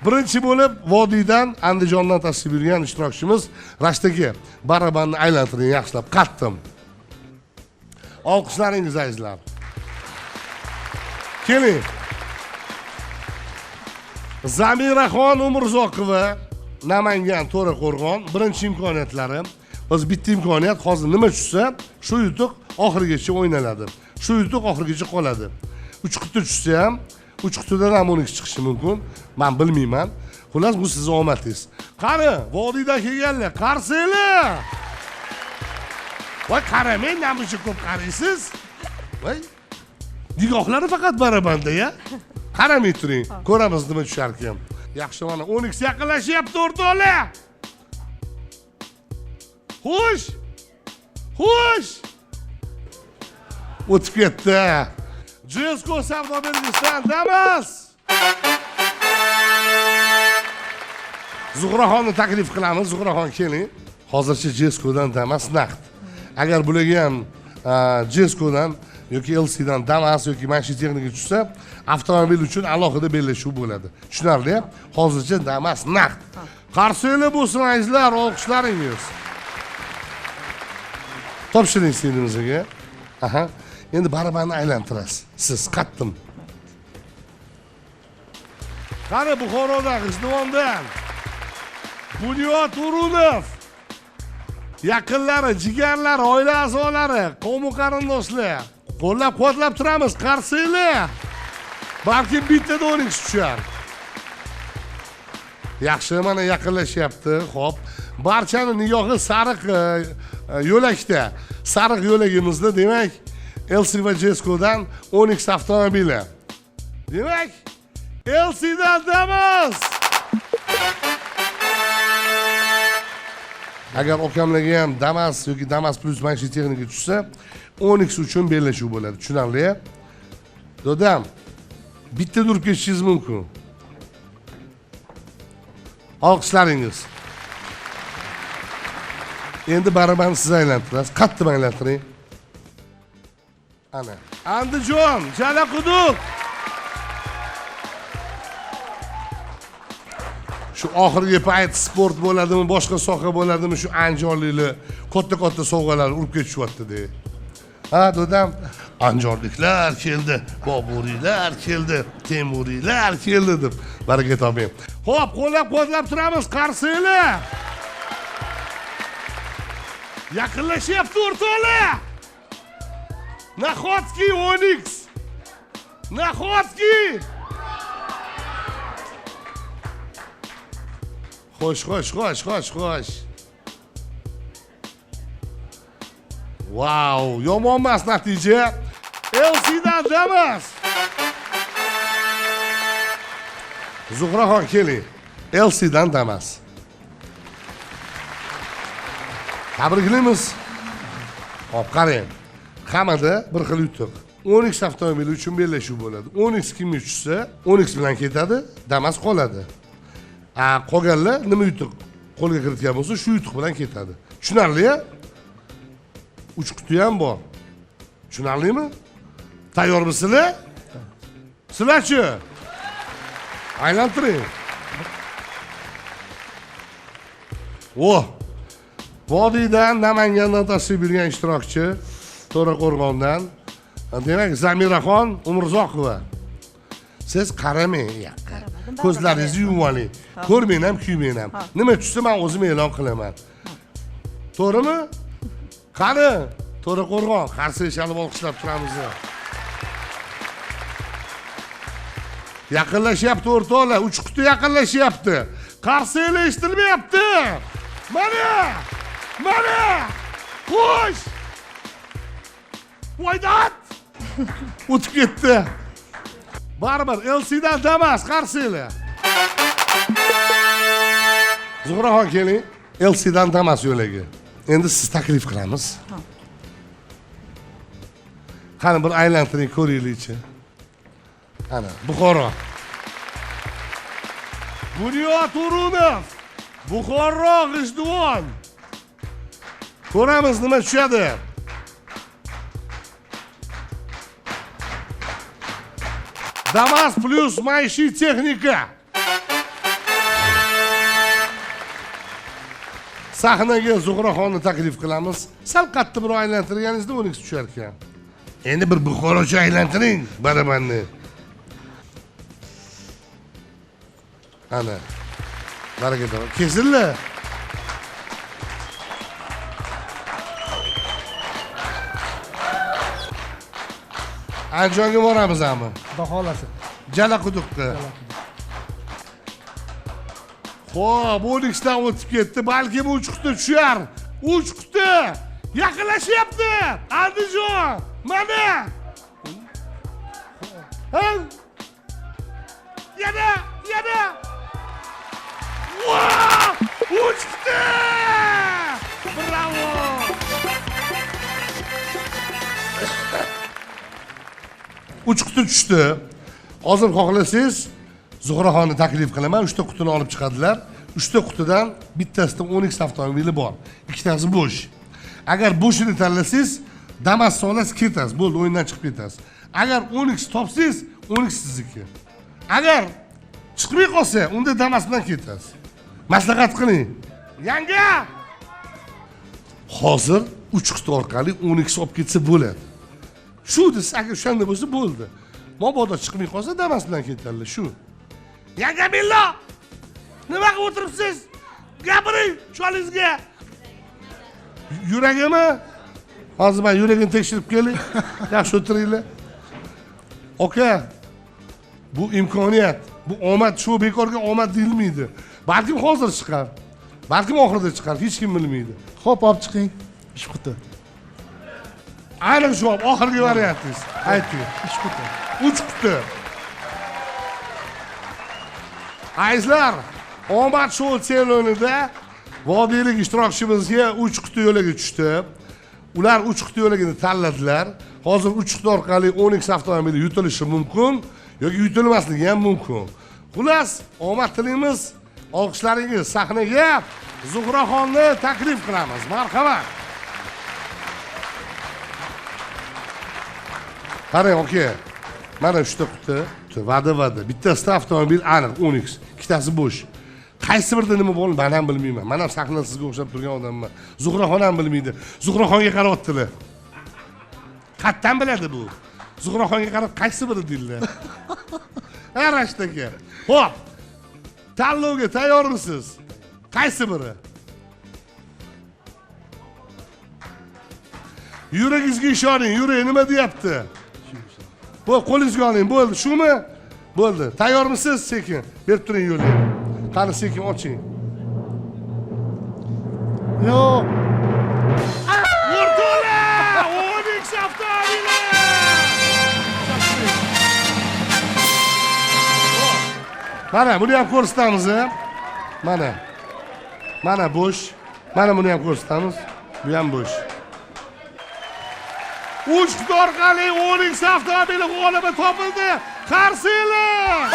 Birinchi bo'lib vodiydan, Andijondan tashrif buyurgan ishtirokchimiz Rashid aka, barabanni aylantiring yaxshilab, qattim. Olqishlaringiz azizlar. Keling. Zamiraxon Umurzoqova, Namangan, To'raqo'rg'on, birinchi imkoniyatlari. Biz bitta imkoniyat, hozir nima tushsa, shu yutuq oxirigacha o'ynaladi. Shu yutuq oxirigacha qoladi. 3 quti tushsa ham, 3 qutidan ham 12 chiqishi mumkin. Men bilmayman. Xullas, bu sizning omadingiz. Qani, vodiydan kelganlar, qarsanglar. Voy, qaramang, namuncha ko'p qaraysiz. Voy. Nigohlari faqat barabanda, ya. Qaramay turing, ko'ramiz nima tushar ekan. Yaxshi, mana 12 yaqinlashyapti o'rtoqlar. Xo'sh. Xo'sh. O'tib ketdi. Jesko savdo belgisidan Damas. Zuhraxonni taklif qilamiz. Zuhraxon keling. Hozircha Jeskodan Damas naqd. Agar bularga ham Jeskodan yoki LC'dan Damas yoki mana shu texnika tushsa, avtomobil uchun alohida bellashuv bo'ladi. Tushunarli? Hozircha Damas naqd. Qarsanglar bo'lsin azizlar, olqishlaringiz. Topshiring singlimizga. Aha. Endi barabanni aylantirasiz. Siz qattim. Qani Buxorodan, G'ijduvondan Bunyod O'runov. Yaqinlari, jigarlari, oila a'zolari, qavm qarindoshlar. Qo'llab-quvvatlab turamiz, qarsanglar. Balki bittada 12 tushar. Yaxshi, mana yaqinlashyapti. Xo'p, barchani nigohi sariq yo'lakda. Sariq yo'lagimizda, demak, LC va Jeskodan 12 avtomobili. Demak, LC'dan Damas. Agar okamlarga ham Damas yoki Damas plus mana shu texnika tushsa, 12 uchun bellashuv bo'ladi. Tushunarli? Dodam, bitta urib ketishingiz mumkin. Olqishlaringiz. Endi barabanni siz aylantirasiz. Qattiq aylantiring. Ana. Andijon, Jalaquduq. Shu oxirgi payt sport bo'ladimi, boshqa soha bo'ladimi, shu andijonliklar katta-katta sovg'alar urib ketishyapti-da. Ha, dodam, andijonliklar keldi, Boburiylar keldi, Temuriylar keldi deb baraka toping. Xo'p, qo'llab-quvvatlab turamiz, qarsanglar. Yaqinlashyapti o'rtoqlar. Nahotki Onix. Nahotki. Xo'sh, xo'sh, xo'sh, xo'sh, xo'sh. Vau, yomon emas natija. LC'dan Damas. Zuhraxon keling. LC'dan Damas. Tabriklaymiz. Hop, qarang. Hammada bir xil yutuq. 12 avtomobil uchun bellashuv bo'ladi. 12 kimga tushsa, 12 bilan ketadi, Damas qoladi. Qolganlar nima yutuq qo'lga kiritgan bo'lsa, shu yutuq bilan ketadi. Tushunarli-ya? 3 quti ham bor. Tushunarlimi? Tayyormisizlar? Sizlarchi? Aylantiring. Oh! Vodiydan, Namangandan tashrif buyurgan ishtirokchi To'raqo'rg'ondan. Demak, Zamiraxon Umurzoqova. Siz qaramang u yoqqa. Ko'zlaringizni yumib oling. Ko'rmang ham, kuymang ham. Nima tushsa men o'zim e'lon qilaman. To'g'rimi? Qani, To'raqo'rg'on, qarsak chalib olqishlab turamiz. Yaqinlashyapti o'rtoqlar, 3 quti yaqinlashyapti. Qarsanglar eshitilmayapti. Mana! Mana! Qo'sh! Voydat! O'tib ketdi. Baribir LC'dan Damas, qarsanglar. Zuhraxon keling. LC'dan Damas yo'lagi. Endi siz taklif qilamiz. Qani bir aylantiring ko'raylikchi. Ana, Buxoro. Bunyod O'runov. Buxoro, G'ijduvon. Ko'ramiz nima tushadi. Damas plus maishiy texnika. Sahnaga Zuhraxonni taklif qilamiz. Sal qattiq bir aylantirganingizda Onix tushar ekan. Endi bir Buxorocha aylantiring barabanni. Ana. Baraka toping. Kesildi. Andijonga boramiz ami. Xudo xolasi. Jalaquduqqa. Xo'p, Onixdan o'tib ketdi. Balkim 3 quti tushar. 3 quti yaqinlashyapti. Andijon, mana. Ha? Yana, yana. Vau! 3 quti! Bravo! 3 quti tushdi. Hozir xohlasangiz Zuhraxonni taklif qilaman. 3 ta qutini olib chiqadilar. 3 ta qutidan bittasida Onix avtomobili bor. Ikkitasi bo'sh. Agar bo'shini tanlasangiz, Damas olasiz, ketasiz. Bo'ldi, o'yindan chiqib ketasiz. Agar Onix topsangiz, Onix sizniki. Agar chiqmay qolsa, unda Damas bilan ketasiz. Maslahat qiling. Yanga! Hozir 3 quti orqali Onix olib ketsa bo'ladi. Shu desa, agar o'shanda bo'lsa bo'ldi. Mabodo chiqmay qolsa Damas bilan ketadilar, shu. Yanga Billo! Nima qilib o'tiribsiz? Gapiring cholingizga. Yuragimi? Hozir men yuragini tekshirib kelay. Yaxshi o'tiringlar. Aka, bu imkoniyat, bu omad, shu bekorga omad deyilmaydi. Balkim hozir chiqar, balkim oxirida chiqar, hech kim bilmaydi. Xo'p, olib chiqing. 3 quti. Aniq javob, oxirgi variantingiz. Ayting. 3 quti. 3 quti. Azizlar, omad shou telefonida vodiylik ishtirokchimizga 3 quti yo'liga tushdi. Ular 3 quti yo'ligini tanladilar. Hozir 3 quti orqali Onix avtomobili yutilishi mumkin yoki yutilmasligi ham mumkin. Xullas, omad tilaymiz. Olqishlaringiz sahnaga Zuhraxonni taklif qilamiz. Marhamat. Qarang, aka. Mana 3 ta quti, va'da-va'da. Bittasida avtomobil aniq Onix, ikkitasi bo'sh. Qaysi birida nima bo'ldi, men ham bilmayman. Men ham sahnada sizga o'xshab turgan odamman. Zuhraxon ham bilmaydi. Zuhraxonga qarayaptilar. Qatdan biladi bu. Zuhraxonga qarab qaysi biri deydilar. Ha, Rashid aka. Xo'p. Tanlovga tayyormisiz? Qaysi biri? Yuragingizga ishoning, yurak nima deyapti? Bu qo'lingizga oling, bo'ldi. Shumi? Bo'ldi. Tayyormisiz? Sekin berib turing yo'lni. Qani sekin oching. Yo'q. O'rtoqlar, Onix avtomobili! Mana buni ham ko'rsatamiz, Mana. Mana bo'sh. Mana buni ham ko'rsatamiz. Bu ham bo'sh. 3 quti orqali Onix avtomobili g'olibi topildi. Qarsinglar!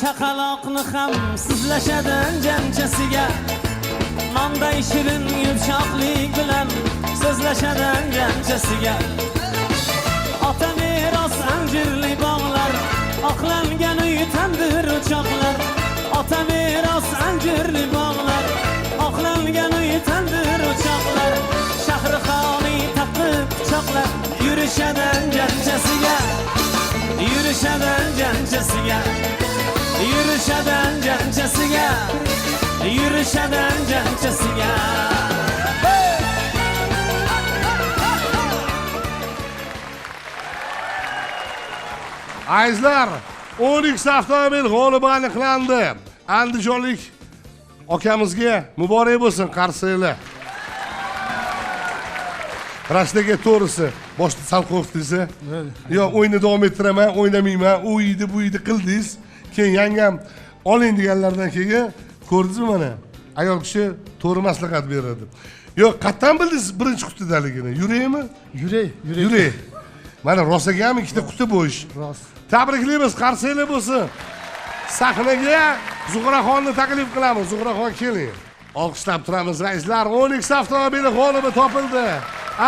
Chaqaloqni ham sizlashadi janchasiga, nonday shirin yumshoqlik bilan so'zlashadi janchasiga. Ota meros anjirli bog'lar, oqlangan uy tandir o'choqlar. Ota meros anjirli bog'lar, oqlangan uy tandir o'choqlar. Shahri xoli taqib pichoqlar, yurishadi janchasiga, yurishadi janchasiga. Yurishadi janchasiga, yurishadi janchasiga. Azizlar, Onix avtomobil g'olibi aniqlandi. Andijonlik akamizga muborak bo'lsin, qarsanglar. Rashid aka, to'g'risi, boshda sal qo'rqdingiz. Yo, o'yinni davom ettiraman, o'ynamayman, u yeydi, bu yeydi qildingiz. Keyin yangam Oling deganlardan keyin ko'rdingizmi mana? Ayol kishi to'g'ri maslahat beradi. Yo'q, qayerdan bildingiz birinchi qutidaligini? Yurakmi? Yurak, yurak. Yurak. Mana rosagami ikkita quti bo'sh. Rost. Tabriklaymiz, qarsanglar bo'lsin. Sahnaga Zuhraxonni taklif qilamiz. Zuhraxon keling. Olqishlab turamiz raislar. Onix avtomobili g'olibi topildi.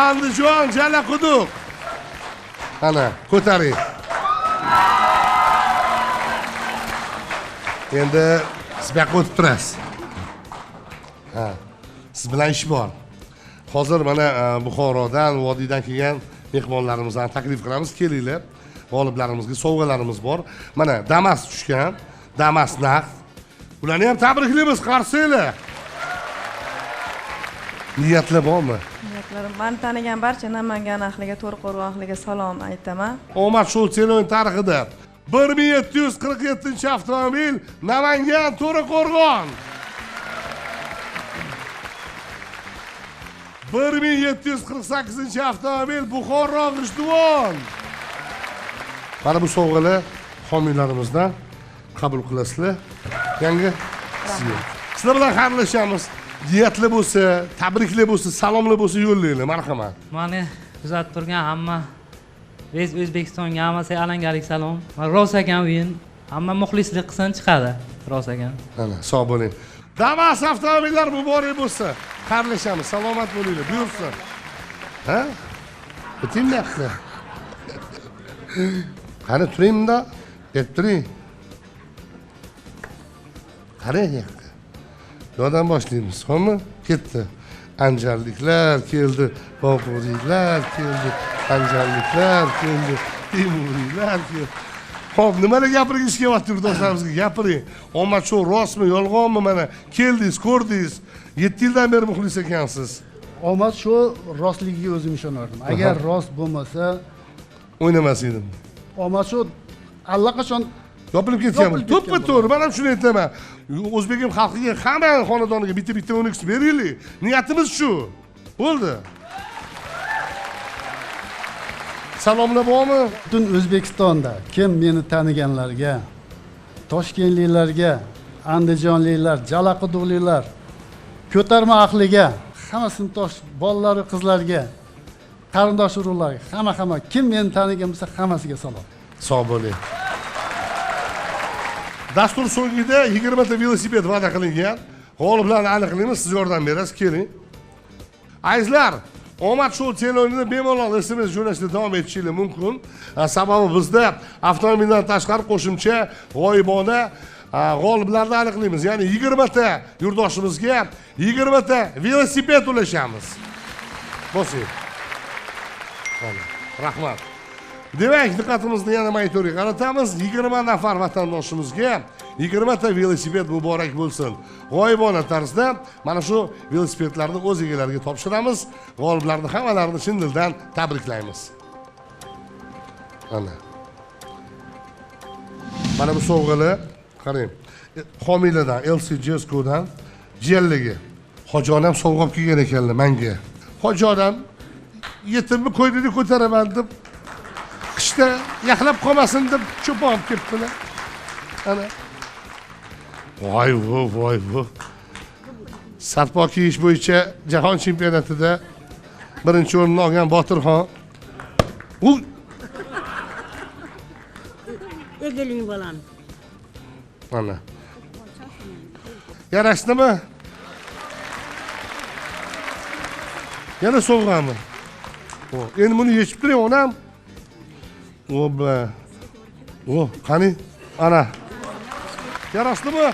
Andijon Jalaquduq. Ana, ko'taring. Endi siz bu yoqqa o'tib turasiz. Ha, siz bilan ish bor. Hozir mana Buxorodan, vodiydan kelgan mehmonlarimizni taklif qilamiz. Kelinglar. G'oliblarimizga sovg'alarimiz bor. Mana Damas tushgan, Damas naqd. Ularni ham tabriklaymiz, qarsanglar. Niyatlar bormi? Niyatlarim, meni tanigan barcha Namangan ahliga, To'raqo'rg'on ahliga salom aytaman. Omad Show teleo'yin tarixida 1747 avtomobil Namangan To'raqo'rg'on. 1748 avtomobil Buxoro G'ijduvon. Mana bu sovg'alar homiylarimizdan qabul qilasizlar. Yangi sizga. Sizlar bilan xayrlashamiz. Niyatli bo'lsa, tabrikli bo'lsa, salomli bo'lsa yo'llaylar, marhamat. Meni kuzatib turgan hamma O'zbekistonga hammasiga alangalik salom. Rosagan o'yin, hamma muxlislik qilsin chiqadi. Rosagan. Ana, sog' bo'ling. Damas avtomobillar muborak bo'lsin. Xayrlashamiz, salomat bo'linglar, buyursin. Ha? Bitingmi yoqqa? Qani turing bunda, deb turing. Qarang yoqqa. Yo'ldan boshlaymiz, xo'pmi? Ketdi. Anjarliklar keldi, Boburiylar keldi, Anjarliklar keldi, Temuriylar keldi. Xo'p, nimalar gapirgisi kelyapti yurtdoshlarimizga? Gapiring. Omad Show rostmi, yolg'onmi mana? Keldingiz, ko'rdingiz. 7 yildan beri muxlis ekansiz. Omad Show rostligiga o'zim ishonardim. Agar rost bo'lmasa, o'ynamas edim. Omad Show allaqachon yopilib ketgan. To'ppa-to'g'ri, men ham shuni aytaman. O'zbek xalqiga, hamma xonadoniga bitta-bitta Onix beraylik. Niyatimiz shu. Bo'ldi. Salomlar bormi? Butun O'zbekistonda kim meni taniganlarga, toshkentliklarga, andijonliklar, jalaquduqliklar, ko'tarma ahliga, hamma sinfdosh bolalari, qizlarga, qarindosh urug'larga, hamma kim meni tanigan bo'lsa hammasiga salom. Sog' bo'ling. Dastur so'ngida 20 ta velosiped va'da qilingan. G'oliblarni aniqlaymiz, siz yordam berasiz, keling. Azizlar, Omad Show teleo'yinida bemalol SMS jo'natishda davom etishingiz mumkin. Sababi bizda avtomobildan tashqari qo'shimcha g'oyibona g'oliblarni aniqlaymiz. Ya'ni 20 ta yurtdoshimizga 20 ta velosiped ulashamiz. Bosing. Rahmat. Demak, diqqatimizni yana monitorga qaratamiz. 20 nafar vatandoshimizga 20 ta velosiped muborak bo'lsin. G'oyibona tarzda mana shu velosipedlarni o'z egalariga topshiramiz. G'oliblarni hammalarini chin dildan tabriklaymiz. Ana. Mana bu sovg'alar, qarang. Homiylardan, LC Jesco'dan jiyanligi. Hoji onam sovg'a olib kelgan ekanlar menga. Hoji onam yetimni ko'ynini ko'taraman deb, qishda yaxlab qolmasin deb cho'pon olib kelibdilar. Ana. Voy vo, voy vo. Sarpo kiyish bo'yicha jahon chempionatida birinchi o'rinni olgan Botirxon. U Egiling bolam. Mana. Yarashdimi? Yana sovg'ami? Endi buni yechib turing, onam. Oba. O, qani? Ana. Yarashdimi?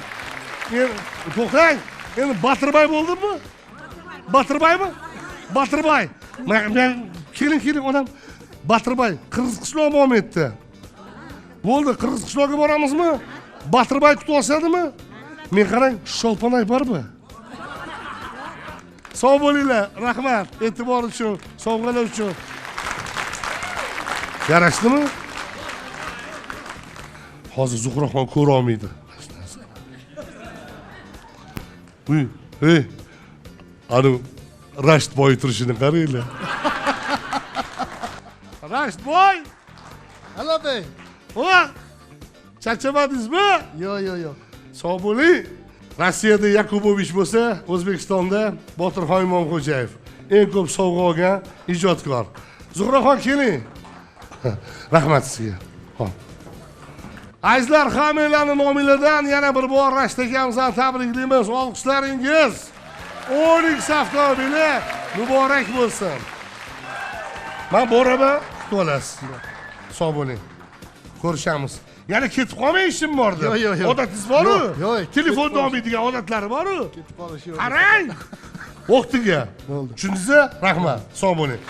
Endi to'xtang. Endi Botirbay bo'ldimmi? Botirbaymi? Botirbay. Men keling, keling onam. Botirbay Qirg'iz qishlog'i bormi yerda? Bo'ldi, Qirg'iz qishlog'iga boramizmi? Botirbay kutib olsadimi? Men qarang, Sholponay bormi? Sog' bo'linglar, rahmat e'tibor uchun, sovg'alar uchun. Yarashdimi? Hozir Zuhraxon ko'ra olmaydi. Uy, ey. Ani Rashid boy turishini qaranglar. Rashid boy! Alo bey. O! Charchamadingizmi? Yo'q, yo'q, yo'q. Sog' bo'ling. Rossiyada Yakubovich bo'lsa, O'zbekistonda Botirxon Imomxo'jayev eng ko'p sovg'a olgan ijodkor. Zuhraxon, keling. Rahmat sizga. Xo'p. Azizlar, hammanglarni nominglardan yana bir bor Rashid akamizni tabriklaymiz. Olqishlaringiz. Onix avtomobili muborak bo'lsin. Men boraman, kutib olasiz. Sog' bo'ling. Ko'rishamiz. Yana ketib qolmang, ishim bor deb. Yo'q, yo'q, yo'q. Odatingiz bor-u. Yo'q, yo'q. Telefonda olmaydigan odatlari bor-u. Ketib qolish yo'q. Qarang. Vaqtiga. Bo'ldi. Tushundingizmi? Rahmat. Sog' bo'ling.